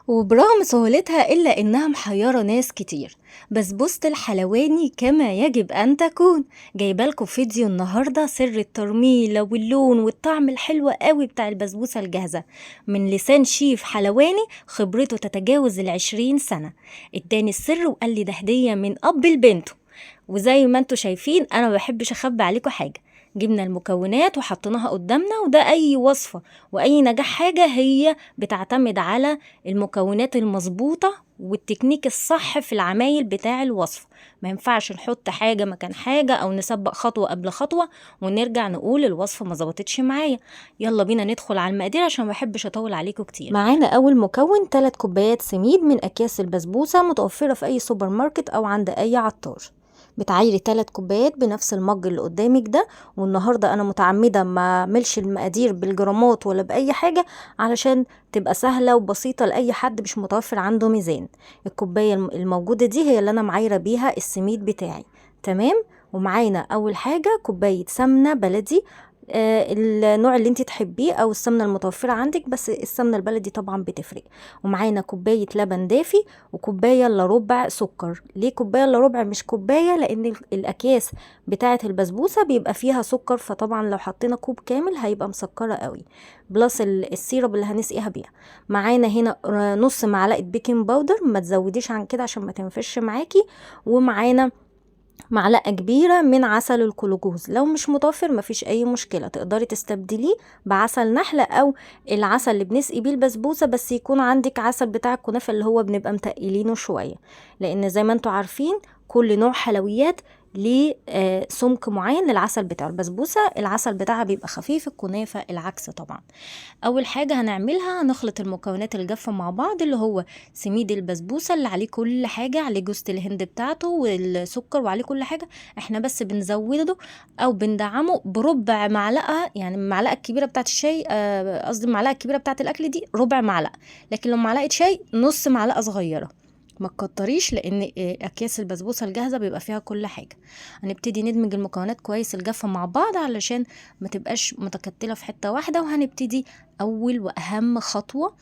وبرغم سهولتها إلا إنها محيرة ناس كتير. بسبوسة الحلواني كما يجب أن تكون. جايبالكوا فيديو النهاردة سر الترميلة واللون والطعم الحلو قوي بتاع البسبوسة الجاهزة من لسان شيف حلواني خبرته تتجاوز 20 سنة. اداني السر وقال لي ده هدية من أب لبنته. وزي ما انتوا شايفين أنا ما بحبش أخبي عليكم حاجة، جبنا المكونات وحطيناها قدامنا، وده أي وصفة وأي نجاح حاجة هي بتعتمد على المكونات المظبوطة والتكنيك الصح في العمايل بتاع الوصفة. ما ينفعش نحط حاجة مكان حاجة أو نسبق خطوة قبل خطوة ونرجع نقول الوصفة ما ظبطتش معايا. يلا بينا ندخل على المقادير عشان ما بحبش أطول عليكم كتير. معانا أول مكون 3 كوبايات سميد من أكياس البسبوسة، متوفرة في أي سوبر ماركت أو عند أي عطار. بتعايري 3 كوبايات بنفس المج اللي قدامك ده. والنهارده انا متعمدة ما اعملش المقادير بالجرامات ولا باي حاجة علشان تبقى سهلة وبسيطة لاي حد مش متوفر عنده ميزان. الكوباية الموجودة دي هي اللي انا معايره بيها السميد بتاعي، تمام. ومعانا اول حاجة كوباية سمنه بلدي، النوع اللي انت تحبيه او السمنة المتوفرة عندك، بس السمنة البلدي طبعا بتفرق. ومعانا كوباية لبن دافي وكوبايه الا ربع سكر. ليه كوباية الا ربع مش كوباية؟ لان الاكياس بتاعه البسبوسه بيبقى فيها سكر، فطبعا لو حطينا كوب كامل هيبقى مسكره قوي، plus ال syrup اللي هنسقيها بيها. معانا هنا نص معلقه baking powder، ما تزوديش عن كده عشان ما تنفش معاكي. ومعانا معلقة كبيرة من عسل الكلوكوز، لو مش متوفر مفيش أي مشكلة، تقدري تستبدليه بعسل نحلة أو العسل اللي بنسقي بيه البسبوسة، بس يكون عندك عسل بتاع الكنافة اللي هو بنبقى متقلينه شوية، لأن زي ما انتوا عارفين كل نوع حلويات ليه سمك معين للعسل بتاعه. البسبوسة العسل بتاعها بيبقى خفيف، الكنافة العكس طبعا. أول حاجة هنعملها هنخلط المكونات الجافة مع بعض، اللي هو سميد البسبوسة اللي عليه كل حاجة، عليه جوزة الهند بتاعته والسكر وعليه كل حاجة، احنا بس بنزوده أو بندعمه بربع معلقة، يعني المعلقة الكبيرة بتاعت الشاي، قصدي المعلقة الكبيرة بتاعت الأكل دي ربع معلقة، لكن لو معلقة شاي نص معلقة صغيرة، ما تكتريش لان اكياس البسبوسه الجاهزة بيبقى فيها كل حاجة. هنبتدي ندمج المكونات كويس الجافه مع بعض علشان ما تبقاش متكتله في حتة واحدة. وهنبتدي اول واهم خطوة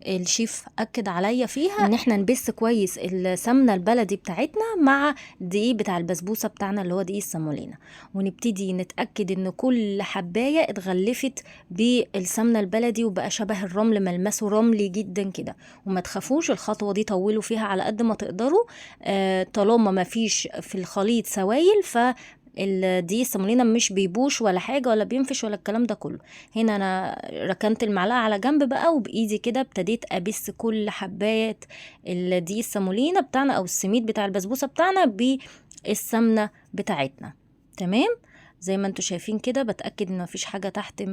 الشيف اكد عليا فيها، ان احنا نبس كويس السمنة البلدي بتاعتنا مع الدقيق بتاع البسبوسه بتاعنا اللي هو دقيق السمولينا، ونبتدي نتاكد ان كل حبايه اتغلفت بالسمنه البلدي وبقى شبه الرمل، ملمسه رملي جدا كده. وما تخافوش، الخطوة دي طولوا فيها على قد ما تقدروا، طالما ما فيش في الخليط سوائل ف الدقيق السمولينا مش بيبوش ولا حاجة ولا بينفش ولا الكلام ده كله. هنا انا ركنت المعلقة على جنب بقى، وبايدي كده ابتديت ابس كل حبايه الدقيق السمولينا بتاعنا او السميد بتاع البسبوسه بتاعنا بالسمنه بتاعتنا، تمام. زي ما انتوا شايفين كده بتاكد ان مفيش حاجة تحت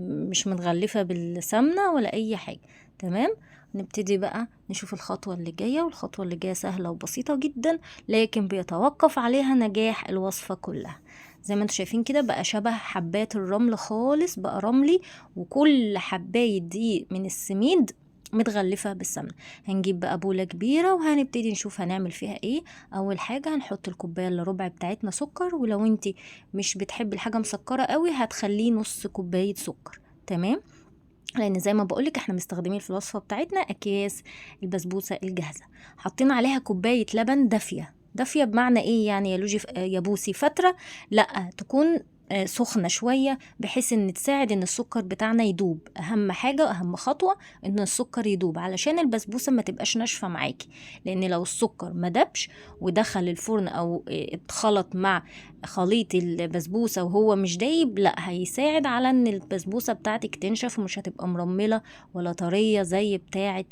مش متغلفه بالسمنه ولا اي حاجة، تمام. نبتدي بقى نشوف الخطوة اللي جاية، والخطوة اللي جاية سهلة وبسيطة جدا، لكن بيتوقف عليها نجاح الوصفة كلها. زي ما انتوا شايفين كده بقى شبه حبات الرمل خالص، بقى رملي، وكل حباية دقيق من السميد متغلفة بالسمنة. هنجيب بقى بولة كبيرة وهنبتدي نشوف هنعمل فيها ايه. اول حاجة هنحط الكوباية الا ربع بتاعتنا سكر، ولو انتي مش بتحبي الحاجة مسكرة قوي هتخليه نص كوباية سكر، تمام. لان زي ما بقولك احنا مستخدمين في الوصفة بتاعتنا اكياس البسبوسه الجاهزة. حطينا عليها كوباية لبن دافيه. دافيه بمعنى ايه يعني يا لوجي يا بوسي؟ فترة لا تكون سخنة شوية، بحيث ان تساعد ان السكر بتاعنا يدوب. اهم حاجة واهم خطوة ان السكر يدوب علشان البسبوسه ما تبقاش ناشفة معاكي، لان لو السكر ما دبش ودخل الفرن او اتخلط مع خليط البسبوسه وهو مش دايب، لا هيساعد على ان البسبوسه بتاعتك تنشف ومش هتبقى مرمله ولا طرية زي بتاعه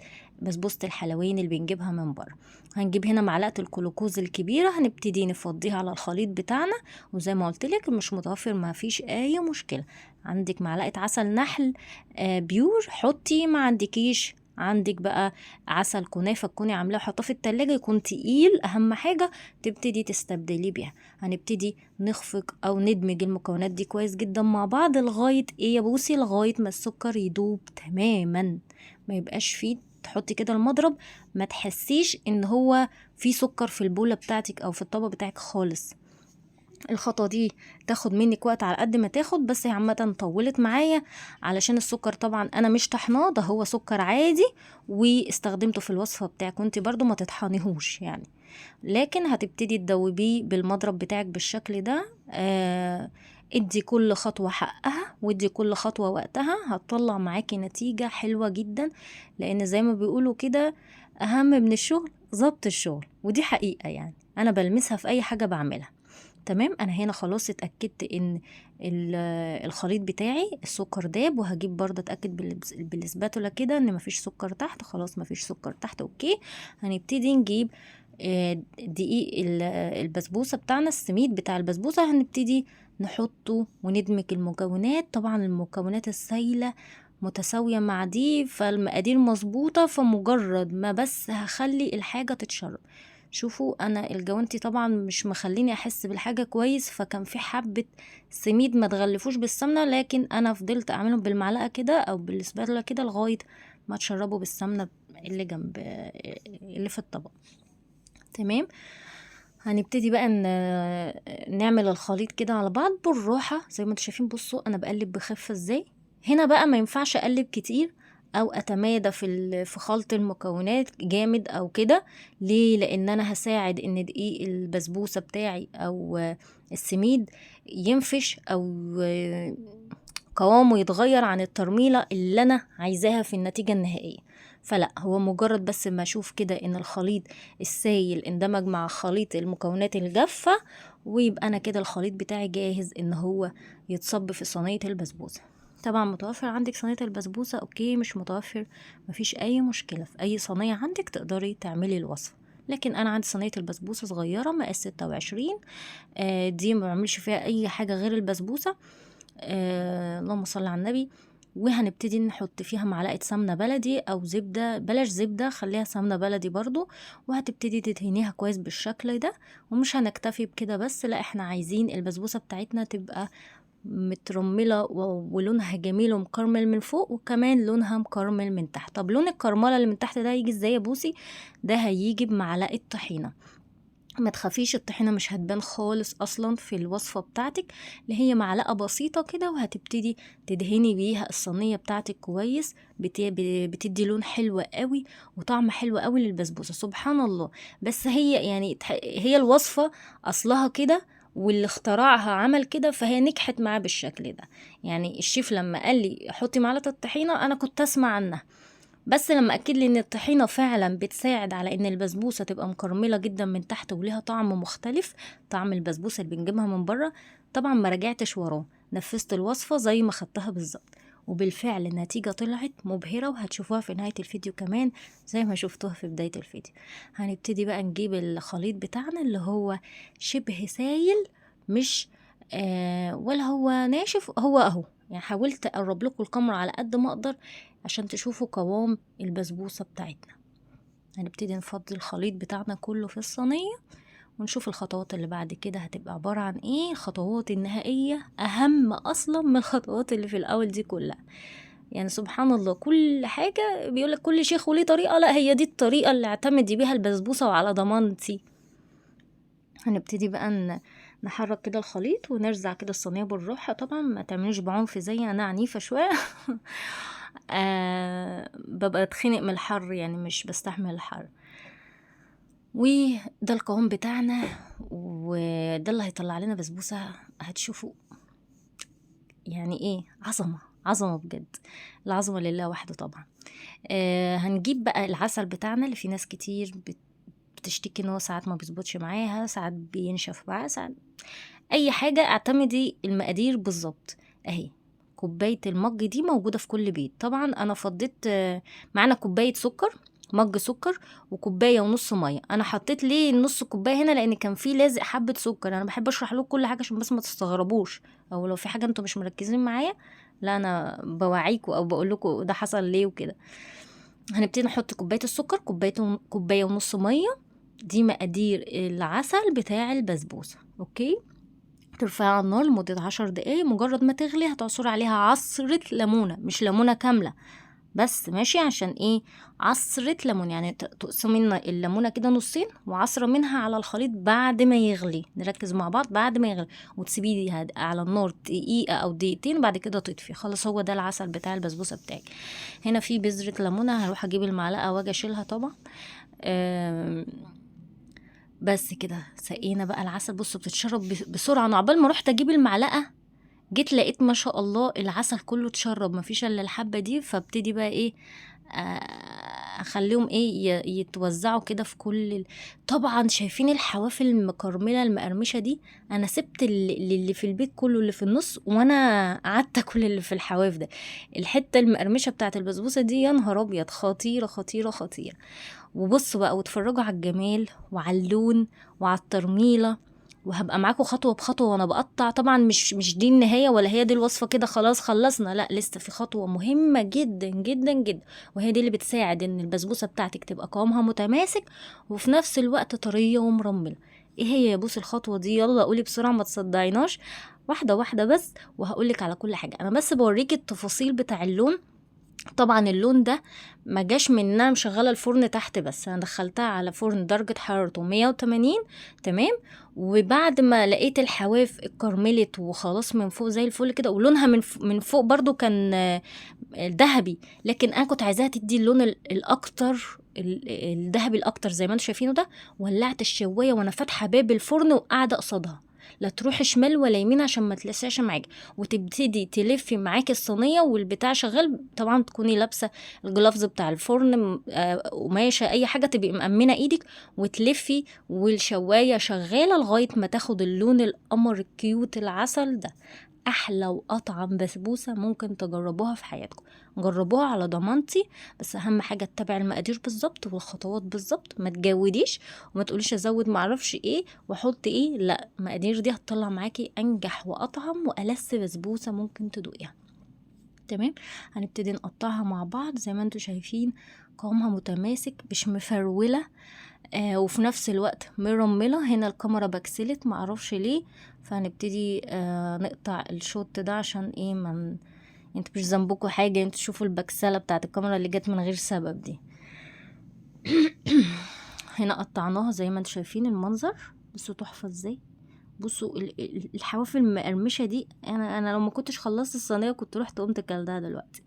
بسبوسه الحلوين اللي بنجيبها من بره. هنجيب هنا معلقه الكلوكوز الكبيرة، هنبتدي نفضيها على الخليط بتاعنا، وزي ما قلت لك مش متوفر ما فيش اي مشكلة. عندك معلقه عسل نحل pure حطي، ما عندكيش عندك بقى عسل كنافه تكوني عاملاه وحطاه في التلاجة يكون تقيل، اهم حاجة تبتدي تستبدليه بيها. هنبتدي نخفق او ندمج المكونات دي كويس جدا مع بعض لغاية ايه يا بوسي؟ لغاية ما السكر يدوب تماما، ما يبقاش فيه تحطي كده المضرب ما تحسيش ان هو في سكر في البوله بتاعتك او في الطبق بتاعك خالص. الخطوة دي تاخد منك وقت على قد ما تاخد، بس هي عامة طولت معايا علشان السكر طبعا انا مش طحناه، ده هو سكر عادي واستخدمته في الوصفة بتاعك، وانت برضو ما تطحنيهوش يعني، لكن هتبتدي تدوبيه بالمضرب بتاعك بالشكل ده. ادي كل خطوة حقها وادي كل خطوة وقتها، هتطلع معاكي نتيجة حلوة جدا، لان زي ما بيقولوا كده اهم من الشغل ظبط الشغل، ودي حقيقة يعني انا بلمسها في اي حاجة بعملها. تمام، انا هنا خلاص اتأكدت ان الخليط بتاعي السكر داب، وهجيب برضه اتأكد بالاسباتولا كده ان مفيش سكر تحت. خلاص مفيش سكر تحت، okay. هنبتدي نجيب دقيق البسبوسة بتاعنا، السميد بتاع البسبوسة، هنبتدي نحطه وندمج المكونات. طبعا المكونات السايلة متساوية مع دي، فالمقادير مظبوطة، فمجرد ما بس هخلي الحاجة تتشرب. شوفوا انا الجوانتي طبعا مش مخليني احس بالحاجة كويس، فكان في حبة سميد ما تغلفوش بالسمنة، لكن انا فضلت اعملهم بالمعلقة كده او بالسباتولا كده لغاية ما تشربوا بالسمنة اللي جنب اللي في الطبق. تمام، هنبتدي بقى نعمل الخليط كده على بعض بالراحة زي ما انتم شايفين. بصوا انا بقلب بخفة ازاي. هنا بقى ما ينفعش اقلب كتير او اتمادى في خلط المكونات جامد او كده. ليه؟ لان انا هساعد ان دقيق البسبوسة بتاعي او السميد ينفش او قوامه يتغير عن الترميلة اللي انا عايزاها في النتيجة النهائية. فلا، هو مجرد بس ما اشوف كده ان الخليط السايل اندمج مع خليط المكونات الجافة، ويبقى انا كده الخليط بتاعي جاهز ان هو يتصب في صينية البسبوسة. طبعا متوفر عندك صينية البسبوسة، okay. مش متوفر مفيش اي مشكلة، في اي صينية عندك تقدري تعملي الوصفة، لكن انا عندي صينية البسبوسة صغيرة مقاس 26، دي ما بعملش فيها اي حاجة غير البسبوسة. اللهم صل على النبي. وهنبتدي نحط فيها معلقة سمنة بلدي او زبدة، بلاش زبدة خليها سمنة بلدي برضو، وهتبتدي تدهنيها كويس بالشكل ده. ومش هنكتفي بكده بس، لا احنا عايزين البسبوسة بتاعتنا تبقى مترملة ولونها جميل ومكرمل من فوق، وكمان لونها مكرمل من تحت. طب لون الكرملة اللي من تحت ده هيجي ازاي يا بوسي؟ ده هيجي بمعلقة طحينة. ما تخافيش الطحينة مش هتبان خالص اصلا في الوصفة بتاعتك، اللي هي معلقة بسيطة كده، وهتبتدي تدهني بيها الصينية بتاعتك كويس. بتدي لون حلو قوي وطعم حلو قوي للبسبوسة، سبحان الله. بس هي يعني هي الوصفة اصلها كده، واللي اخترعها عمل كده، فهي نجحت معاه بالشكل ده. يعني الشيف لما قال لي حطي معلقة الطحينة انا كنت اسمع عنها، بس لما اكد لي ان الطحينة فعلا بتساعد على ان البسبوسة تبقى مكرملة جدا من تحت وليها طعم مختلف، طعم البسبوسة اللي بنجيبها من بره، طبعا ما رجعتش وراه، نفذت الوصفة زي ما خدتها بالظبط، وبالفعل النتيجة طلعت مبهرة، وهتشوفوها في نهاية الفيديو كمان زي ما شفتوها في بداية الفيديو. هنبتدي بقى نجيب الخليط بتاعنا اللي هو شبه سايل، مش ولا هو ناشف، هو اهو. يعني حاولت اقرب لكم الكاميرا على قد ما اقدر عشان تشوفوا قوام البسبوسة بتاعتنا. هنبتدي نفضي الخليط بتاعنا كله في الصينية، ونشوف الخطوات اللي بعد كده هتبقى عبارة عن ايه. الخطوات النهائية اهم اصلا من الخطوات اللي في الاول دي كلها. يعني سبحان الله، كل حاجة بيقولك كل شيخ وليه طريقة، لا هي دي الطريقة اللي اعتمدي بيها البسبوسة وعلى ضمانتي. هنبتدي بقى نحرك كده الخليط ونرزع كده الصينية بالراحة. طبعا ما تعملوش بعنف زي انا، عنيفة شوية. ببقى اتخنق من الحر، يعني مش بستحمل الحر. وده القوام بتاعنا، وده اللي هيطلع لنا بسبوسة هتشوفوا يعني ايه عظمة، عظمة بجد، العظمة لله وحده طبعا. هنجيب بقى العسل بتاعنا اللي في ناس كتير بتشتكي ان هو ساعات ما بيظبطش معاها، ساعات بينشف معاها، ساعات اي حاجة. اعتمدي المقادير بالظبط. اهي كوباية المج دي موجودة في كل بيت. طبعا انا فضيت، معانا كوباية سكر، مج سكر، وكوباية ونص مية. انا حطيت ليه النص كوباية هنا؟ لان كان في لازق حبة سكر. انا بحب اشرح لكم كل حاجة عشان بس ما تستغربوش، او لو في حاجة انتوا مش مركزين معايا، لا انا بوعيكوا او بقول لكم ده حصل ليه وكده. هنبتدي نحط كوباية السكر، كوباية ونص مية، دي مقادير العسل بتاع البسبوسة. okay، ترفعها على النار لمدة 10 دقايق. مجرد ما تغلي هتعصري عليها عصرة ليمونة، مش ليمونة كاملة، بس، ماشي؟ عشان ايه؟ عصرة ليمون، يعني تقسمي الليمونة كده نصين وعصرة منها على الخليط بعد ما يغلي. نركز مع بعض، بعد ما يغلي وتسيبيه على النار دقيقة او دقيقتين، بعد كده تطفي خلاص. هو ده العسل بتاع البسبوسة بتاعك. هنا في بذرة ليمونة، هروح اجيب المعلقة واجي اشيلها طبعا. بس كده سقينا بقى العسل. بصوا بتتشرب بسرعة. انا عقبال ما رحت اجيب المعلقة جيت لقيت ما شاء الله العسل كله اتشرب، مفيش الا الحبة دي. فابتدي بقى ايه، اخليهم ايه يتوزعوا كده في كل طبعا شايفين الحواف المكرمله المقرمشه دي، انا سبت اللي في البيت كله اللي في النص، وانا قعدت اكل اللي في الحواف ده. الحتة المقرمشه بتاعت البسبوسه دي يا نهار ابيض، خطيرة خطيرة خطيرة. وبصوا بقى واتفرجوا على الجمال وعلى اللون وعلى الترميله، وهبقى معاكم خطوة بخطوة وانا بقطع. طبعا مش دي النهاية ولا هي دي الوصفة كده خلاص خلصنا، لا لسه في خطوة مهمة جدا جدا جدا، وهي دي اللي بتساعد ان البسبوسه بتاعتك تبقى قوامها متماسك وفي نفس الوقت طرية ومرمله. ايه هي يا بوس الخطوة دي؟ يلا قولي بسرعة ما تصدعيناش، واحدة واحدة بس وهقولك على كل حاجة. انا بس بوريكي التفاصيل بتاع اللون. طبعا اللون ده ما جاش من ان انا مشغله الفرن تحت بس، انا دخلتها على فرن درجه حرارته 180، تمام؟ وبعد ما لقيت الحواف اتكرملت وخلاص من فوق زي الفل كده، ولونها من فوق برضو كان ذهبي، لكن انا كنت عايزاها تدي اللون الاكتر، الذهبي الاكتر زي ما انتم شايفينه ده. ولعت الشوايه وانا فاتحة باب الفرن وقاعدة قصادها، لا تروحي شمال ولا يمين عشان ما تلسعش معاكي، وتبتدي تلفي معاكي الصينية والبتاع شغال. طبعا تكوني لابسه الجلافز بتاع الفرن، قماشة اي حاجة تبقي مأمنه ايدك، وتلفي والشوايه شغالة لغاية ما تاخد اللون القمر الكيوت العسل ده. احلى واطعم بسبوسه ممكن تجربوها في حياتكم، جربوها على ضمانتي. بس اهم حاجة تتبع المقادير بالظبط والخطوات بالظبط، ما تجوديش وما تقوليش ازود معرفش ايه واحط ايه، لا المقادير دي هتطلع معاكي انجح واطعم والذ بسبوسه ممكن تدوقيها. تمام، هنبتدي نقطعها مع بعض. زي ما انتم شايفين قوامها متماسك مش مفروله، وفي نفس الوقت مرمله. هنا الكاميرا بكسلت معرفش ليه، فهنبتدي نقطع الشوت ده عشان ايه، ما انتوا مش ذنبكوا حاجة، انتوا تشوفوا البكسله بتاعت الكاميرا اللي جت من غير سبب دي. هنا قطعناها زي ما انتوا شايفين المنظر، بصوا تحفة ازاي. بصوا الحواف المقرمشه دي، انا لو ما كنتش خلصت الصينية كنت رحت قمت كلتها دلوقتي.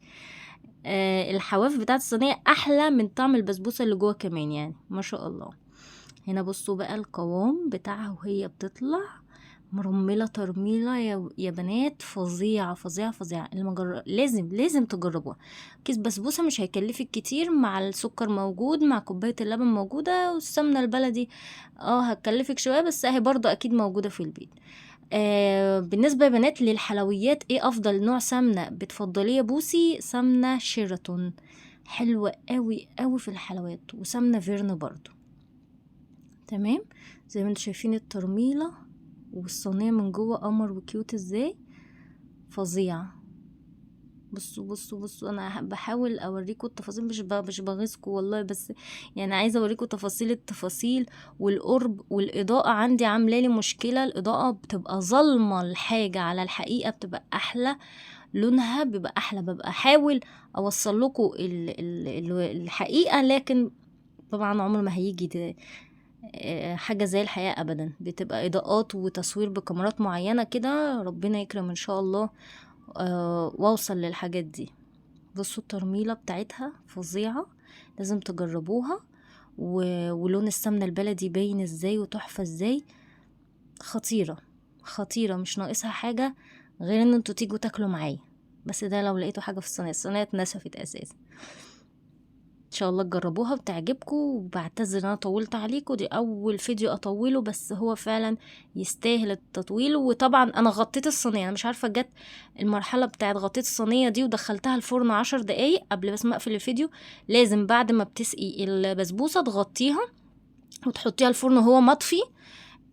الحواف بتاعت الصينية احلى من طعم البسبوسه اللي جوه كمان، ما شاء الله. هنا بصوا بقى القوام بتاعها وهي بتطلع مرمله ترميله يا بنات، فظيعة فظيعة فظيعة. لازم تجربوها. كيس بسبوسه مش هيكلفك كتير، مع السكر موجود، مع كوباية اللبن موجودة، والسمنه البلدي هتكلفك شوية بس اهي برضو اكيد موجودة في البيت. بالنسبة يا بنات للحلويات، ايه افضل نوع سمنه بتفضليه يا بوسي؟ سمنه شيراتون حلوة قوي قوي في الحلويات، وسمنه فيرن برضو. تمام، زي ما انتم شايفين الترميله والصينيه من جوه قمر وكيوت ازاي، فظيعة. بصوا بصوا بصوا، انا بحاول اوريكم التفاصيل، مش بغيظكم والله، بس عايزه اوريكم تفاصيل التفاصيل والقرب. والاضاءة عندي عامله لي مشكلة، الاضاءة بتبقى ظالمه الحاجة على الحقيقة، بتبقى احلى، لونها بيبقى احلى. ببقى احاول اوصل لكم الحقيقة، لكن طبعا عمر ما هيجي حاجة زي الحقيقة ابدا، بتبقى اضاءات وتصوير بكاميرات معينة كده. ربنا يكرم ان شاء الله، واوصل للحاجات دي. بصوا الترميله بتاعتها فظيعة، لازم تجربوها. ولون السمنة البلدي باين ازاي وتحفه ازاي، خطيرة خطيرة، مش ناقصها حاجة غير ان انتوا تيجوا تاكلوا معايا. بس ده لو لقيتوا حاجة في الصينية، الصينية اتنسفت اساسا. ان شاء الله تجربوها وتعجبكم. وبعتذر ان انا طولت عليكم، دي اول فيديو اطوله، بس هو فعلا يستاهل التطويل. وطبعا انا غطيت الصينية، انا مش عارفه جت المرحلة بتاعت غطيت الصينية دي ودخلتها الفرن 10 دقايق قبل بس ما اقفل الفيديو. لازم بعد ما بتسقي البسبوسه تغطيها وتحطيها الفرن وهو مطفي،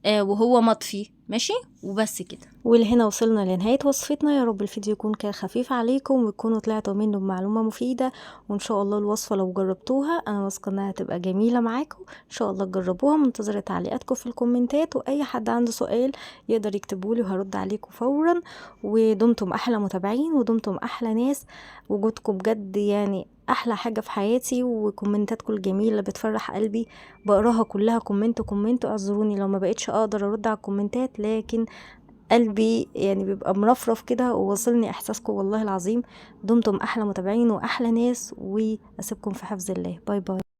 وهو مطفي ماشي، وبس كده. ولهنا وصلنا لنهاية وصفتنا. يا رب الفيديو يكون كان خفيف عليكم وتكونوا طلعتوا منه بمعلومة مفيدة، وان شاء الله الوصفة لو جربتوها انا واثقة انها هتبقى جميلة معاكم. ان شاء الله تجربوها. منتظرة تعليقاتكم في الكومنتات، واي حد عنده سؤال يقدر يكتبولي وهرد عليكم فورا. ودمتم احلى متابعين، ودمتم احلى ناس. وجودكم بجد يعني احلى حاجة في حياتي، وكومنتاتكم الجميلة اللي بتفرح قلبي بقراها كلها comment comment. اعذروني لو ما بقتش اقدر ارد على الكومنتات، لكن قلبي يعني بيبقى مرفرف كده ووصلني احساسكم والله العظيم. دمتم احلى متابعين واحلى ناس، واسيبكم في حفظ الله. bye bye.